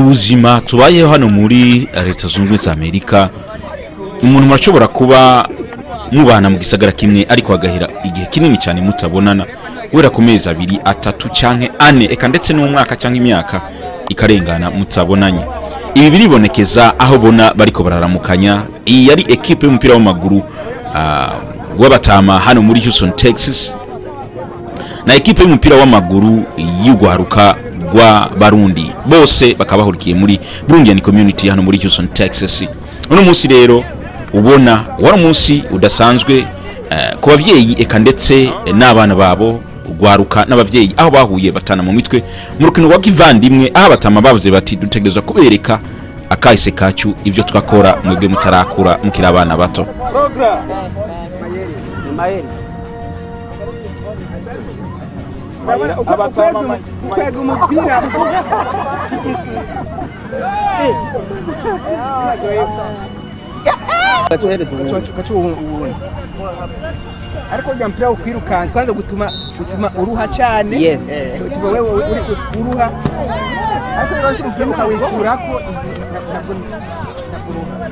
Ubuzima tubayeho hano muri Leta Zunze Ubumwe za Amerika, umuntu murashobora kuba mubana mu gisagara kimwe ariko agahera igihe kinini cyane mutabonana, wera ku mezi 2, 3 canke 4, eka ndetse n'umwaka canke imyaka ikarengana mutabonanye. Ibi biribonekeza aho bona bariko bararamukanya. Iyi yari equipe y'umupira w'amaguru w'abatama hano muri Houston, Texas, na equipe y'umupira w'amaguru y'ugwaruka rwa Barundi, bose bakabahurikiye muri Burundian Community hano muri Houston, Texas. Uno munsi rero ubona wari umunsi udasanzwe ku bavyeyi eka ndetse n'abana babo, ugwaruka n'abavyeyi, aho bahuye batana mu mitwe mu rukino rwa kivandimwe, aho abatama bavuze bati dutegerezwa kubereka akahise kacu, ivyo twakora mwebwe mutarakura mukiri abana bato. Ariko rya mpira ukwirukana kwanza gutuma uruha cyane, utuma wewe uruha, ariko rero umupira ukawikurako ntabwo uruha.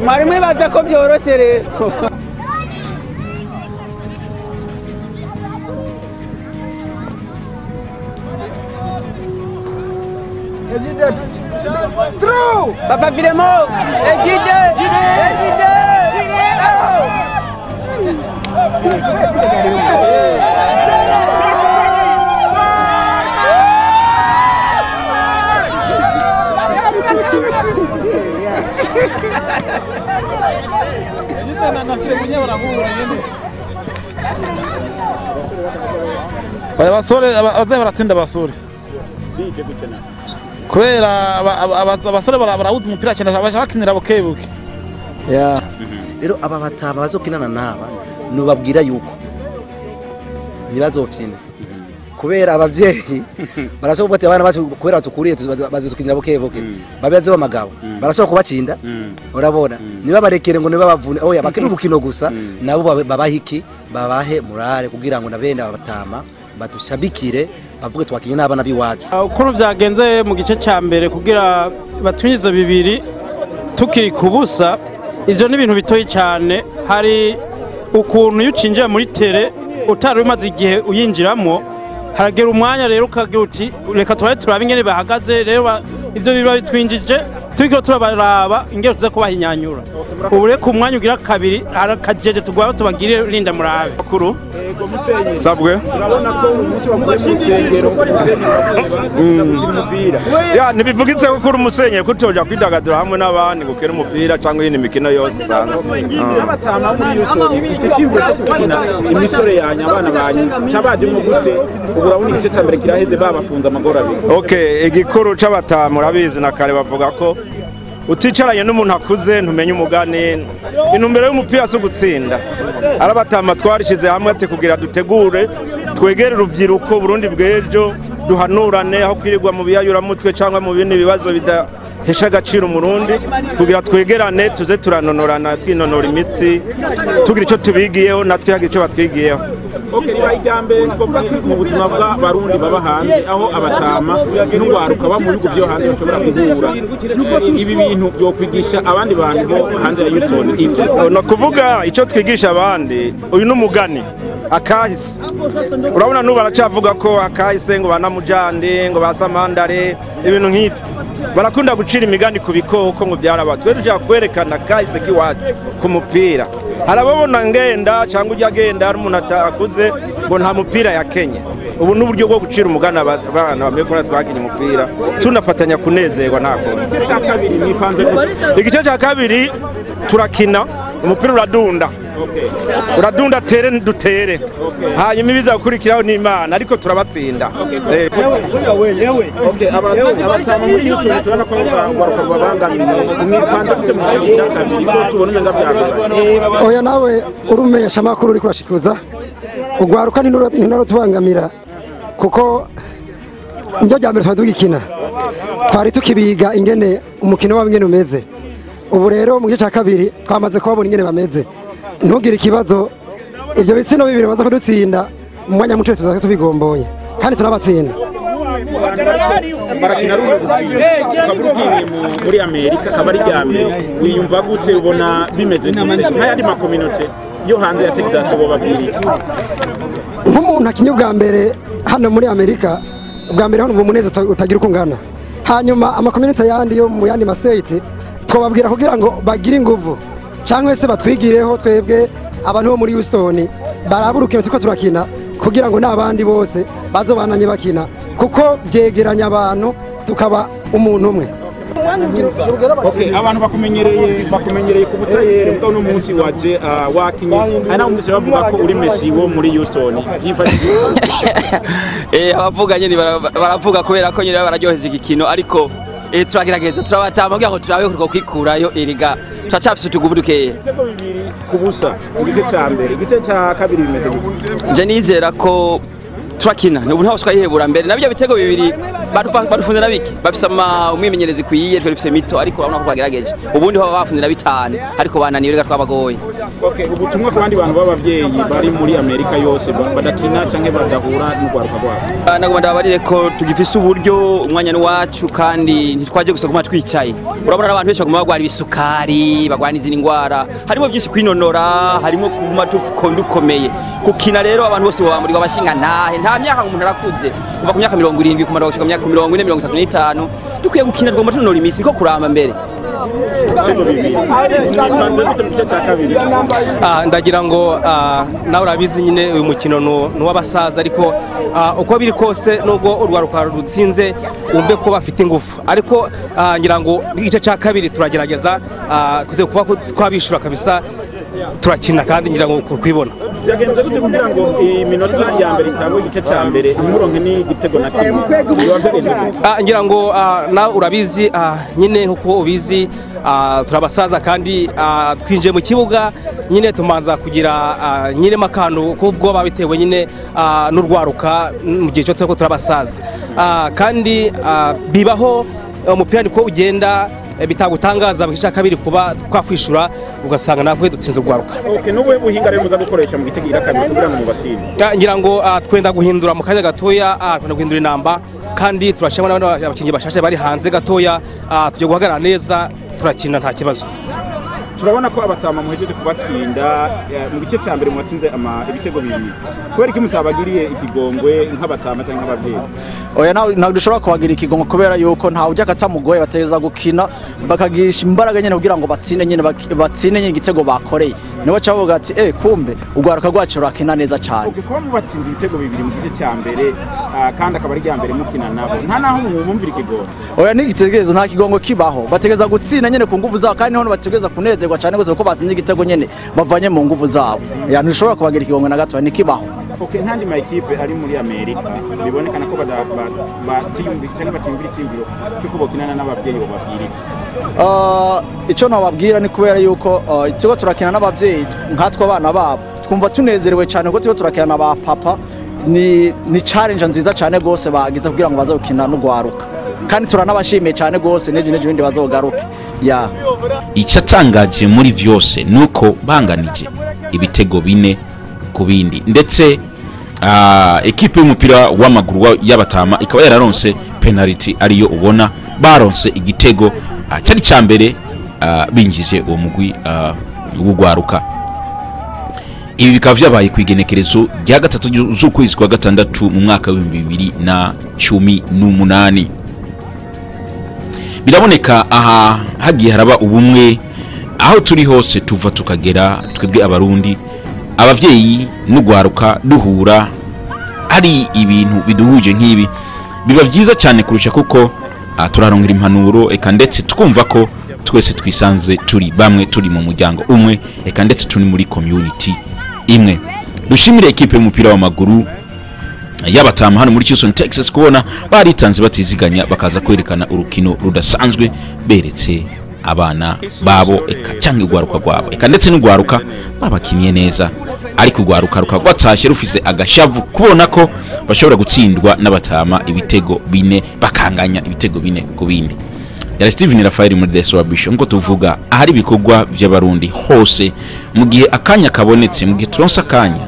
Mwari mwibaza ko byoroshye rero. Through! Papa Vilemo! Ejide! Ejide! Abasore abaze baratsinda abasore. Kubera abasore barawuza umupira cyane bakinira bukebuke. Rero aba batama bazokinana naba nubabwira yuko ntibazofyina, kubera abavyeyi barashobora gufata abana bacu kubera tukuriye bazokinira bukebuke, babe b'amagabo barashobora kubatsinda. Urabona nibabarekere ngo nibabavune, oya bakina umukino gusa, nabo babahiki babahe murare kugira ngo nabenda abatama batushabikire bavuge twakinye n'abana biwacu. Uko byagenze mu gice cya mbere kugira batwinjize 2 tukiri kubusa, ivyo ni ibintu bitoyi cyane. Hari ukuntu iyo ucinjira muri tere utari umaze igihe uyinjiramo, haragera umwanya rero ukagira uti reka tubaye turabe ingene bahagaze. Rero ivyo biba bitwinjije turiko turabaraba ingene tuza kubahinyanyura. Ubu reka umwanya ugira kabiri harakajeje tugwaba tubagire rinda murabe. Makuru sabwe ya ntibivugitse ko kuri umusenyeri kutoja kwidagadura hamwe n'abandi gukina umupira cyangwa yindi mikino yose isanzwe. Abatama muri Houston iki cyimbo cyo gukina imisore yanyu abana banyu cabaje mu gute ubu urabona igice cya mbere kiraheze babafunze amagora abiri. Okay, igikuru c'abatama urabizi na kare bavuga ko uticaranye n'umuntu akuze ntumenye umugani. Intumbero y'umupira si ugutsinda. Arabatama twarishize hamwe ati kugira dutegure twegere urubyiruko Burundi bw'ejo, duhanurane aho kwirirwa mu biyayuramutwe cyangwa mu bindi bibazo bidahesha agaciro Umurundi, kugira twegerane tuze turanonorana twinonora imitsi, tugira icyo tubigiyeho natwe hagira icyo batwigiyeho. Okay, riba ijambe mu buzima bwa Barundi baba hanze, aho abatama n'ugwaruka ba mu bihugu byo hanze bashobora guhura, ibi bintu byo kwigisha abandi bantu bo hanze ya Houston iki? No kuvuga icyo twigisha abandi, uyu n'umugani akahise. Urabona n'ubu baracavuga ko akahise ngo banamujande ngo basamandare ibintu nk'ibyo. Barakunda gucira imigani ku bikoko ngo byaraba. Twe dushaka kwerekana akahise kiwacu ku mupira. Harababona ngenda cyangwa ujya agenda ari umuntu atakuze ngo nta mupira yakenye. Ubu n'uburyo bwo gucira umugani abana bamenye ko twakinye umupira tunafatanya kunezerwa nta kundi. Igice cya kabiri turakina umupira uradunda. Uradunda tere dutere, hanyuma ibiza gukurikiraho n'Imana, ariko turabatsinda. Abatama muri Houston turabona ko babangamiye mwipanze gute mu gice cya kabiri ko tubona umenga byagoranye. Oya nawe urumesha amakuru uri kurashikuza ugwaruka ni tubangamira, kuko indyo rya mbere twari tugikina twari tukibiga ingene umukino wabo ingene umeze. Ubu rero mu gice cya kabiri twamaze kubabona ingene bameze, ntugire ikibazo, ibyo bitsina bibiri baza kudutsinda mu mwanya muto tuzaza tubigomboye kandi turabatsinda. Barakina runo ukaba ugiye muri Amerika akaba ari rya mbere, wiyumva gute? Ubona bimeze gute nk'ayandi makominote yo hanze ya Texas bo babwiriye? Nk'umuntu akinye ubwa mbere hano muri Amerika, ubwa mbere hano umunezero utagira uko ungana. Hanyuma amakominote yandi yo mu yandi ma state twababwira kugira ngo bagire inguvu cyangwa se batwigireho twebwe abantu bo muri Houston, baraba urukino turiko turakina kugira ngo n'abandi bose bazobananye bakina, kuko byegeranya abantu tukaba umuntu umwe. Okay, abantu bakumenyereye ku butayere, mugabo uno munsi waje wakinye, hari n'abumvise bavuga ko uri Messi wo muri Houston, byifashishije. Abavuga nyene baravuga kubera ko nyene baba bararyoheje igikino, ariko turagerageza turabatama kugira ngo turabe ko kwikurayo, erega turacafise utuguvu dukeya. Ibitego 2-0 mu gice ca mbere, igice ca kabiri bimeze gute? Nje nizera ko turakina ubu ntawe twayihebura mbere nabyo bitego bibiri badufunze na bike, bafise umwimenyerezi ikwiye, twe dufise mito, ariko urabona ko twagerageje. Ubundi ho baba bafunze na 5 ariko bananiwe, reka twabagoye. Okay, ubutumwa ku bandi bantu b'abavyeyi bari muri Amerika yose badakina canke badahura n'urwaruka rwabo? Nagomba ndababarire ko tugifise uburyo, umwanya n'uwacu, kandi ntitwaje gusa guma twicaye. Urabona n'abantu benshi baguma bagwara ibisukari, bagwara n'izindi ndwara, harimo byinshi kwinonora, harimo kuguma dukomeye gukina. Rero abantu bose baba abashinga ntahe, nta myaka, umuntu arakuze kuva ku myaka 70 kumara gushika ku myaka 40, 35, dukwiye gukina, tugomba tunonora imitsi niko kuramba mbere. Ibitego 2 mwipanze gute mu gice ca kabiri? Ndagira ngo nawe urabizi nyine uyu mukino ni uw'abasaza, ariko uko biri kose nubwo urwaruka rutsinze wumve ko bafite ingufu, ariko ngira ngo igice cya kabiri turagerageza kuba twabishura kabisa, turakina kandi ngira ngo kwibona. Byagenze gute kugira ngo iminota ya mbere cyangwa igice ca mbere ntimuronke n'igitego na kimwe? Biba byagenze gute? Ngira ngo nawe urabizi nyine nkuko ubizi, turabasaza kandi twinjiye mu kibuga nyine tumanza kugira nyine makantu k'ubwoba bitewe nyine n'urwaruka mu gihe cyo turiko turabasaza, kandi bibaho umupira niko ugenda, bitagutangaza mu gice cya kabiri kuba twakwishura ugasanga natwe dutsinze urwaruka. Okay, n'ubuhe buhinga rero muza gukoresha mu gitego gira kabiri kugira ngo mubatsinde? Ngira ngo twenda guhindura mu kanya gatoya, twenda guhindura inamba, kandi turashima n'abandi abakinyi bashashe bari hanze gatoya, tugiye guhagarara neza turakina nta kibazo. Turabona ko abatama muhejeje kubatsinda mu gice ca mbere, mubatsinze ibitego 2, kubera iki mutabagiriye ikigongwe nk'abatama cyangwa nk'abavyeyi? Oya, ntabwo dushobora kubagira ikigongo kubera yuko ntawe ujya katamugoye, bateza gukina bakagisha imbaraga nyene kugira ngo batsinde nyene, batsinde nyene igitego bakoreye, nibo cavuga ati kumbe urwaruka rwacu rurakina neza cyane. Okay, kuba mubatsinze ibitego 2 mu gice ca mbere, kandi akaba ari rya mbere mukina nabo, nta naho mwumvira ikigongo? Oya, n'igitekerezo nta kigongo kibaho, bategeza gutsinda nyene ku nguvu zabo, kandi niho bategeza kunezerwa cyane gose kuko batsinze igitego nyene bavanye mu nguvu zabo. Ya ntushobora kubagira ikigongo na gato, ntikibaho. Okay, ntandi ma equipe ari muri Amerika bibonekana ko batiyumvira cyangwa batiyumvira icyiyumviro cy'uko bokinana n'abavyeyi bobabwirira. Icyo nababwira ni kubera yuko turiko turakina n'abavyeyi nkatwe abana babo twumva tunezerewe cyane kuko turiko turakina na ba papa, ni challenge nziza cyane gose bagize kugira ngo baze gukina n'urwaruka, kandi turanabashimiye cyane gose, n'ejo n'ejo bindi bazogaruke. Ya Icyatangaje muri vyose nuko banganije ibitego 4 ku bindi, ndetse ekipe y'umupira w'amaguru y'abatama ikaba yararonse penalty, ariyo ubona baronse igitego cyari ca mbere binjije uwo mugwi w'ugwaruka. Ibi bikaba vyabaye ku igenekerezo rya 3 z'ukwezi kwa 6 mu mwaka w'2018. Biraboneka aha hagiye haraba ubumwe aho turi hose tuva tukagera, twebwe abarundi abavyeyi n'ugwaruka duhura ari ibintu biduhuje nk'ibi, biba byiza cyane kurusha kuko turarongera impanuro, eka ndetse twumva ko twese twisanze turi bamwe, turi mu muryango umwe, eka ndetse turi muri community imwe. Dushimire ekipe y'umupira w'amaguru y'abatama hano muri Houston Texas kubona baritanze batiziganya bakaza kwerekana urukino rudasanzwe beretse abana babo eka cyangwa igwaruka rwabo, eka ndetse n'ugwaruka babakinye neza, ariko ugwaruka rukagwatashe rufise agashavu kubona ko bashobora gutsindwa n'abatama ibitego 4 bakanganya ibitego 4 ku bindi. Yari Steven Rafael muri The Swabisho. Nkuko tuvuga, ahari ibikorwa by'abarundi hose, mu gihe akanya kabonetse, mu gihe turonse akanya,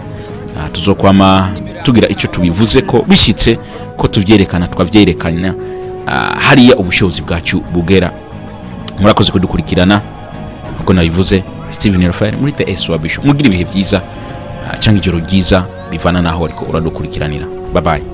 tuzokwama tugira icyo tubivuze, ko bishyitse ko tuvyerekana, twavyerekana hariya ubushobozi bwacu bugera. Murakoze kudukurikirana. Uko nabivuze, Steven Rafael muri The Swabisho. Mugira ibihe byiza cyangwa ijoro ryiza, bivana naho ariko uradukurikiranira. Bye bye.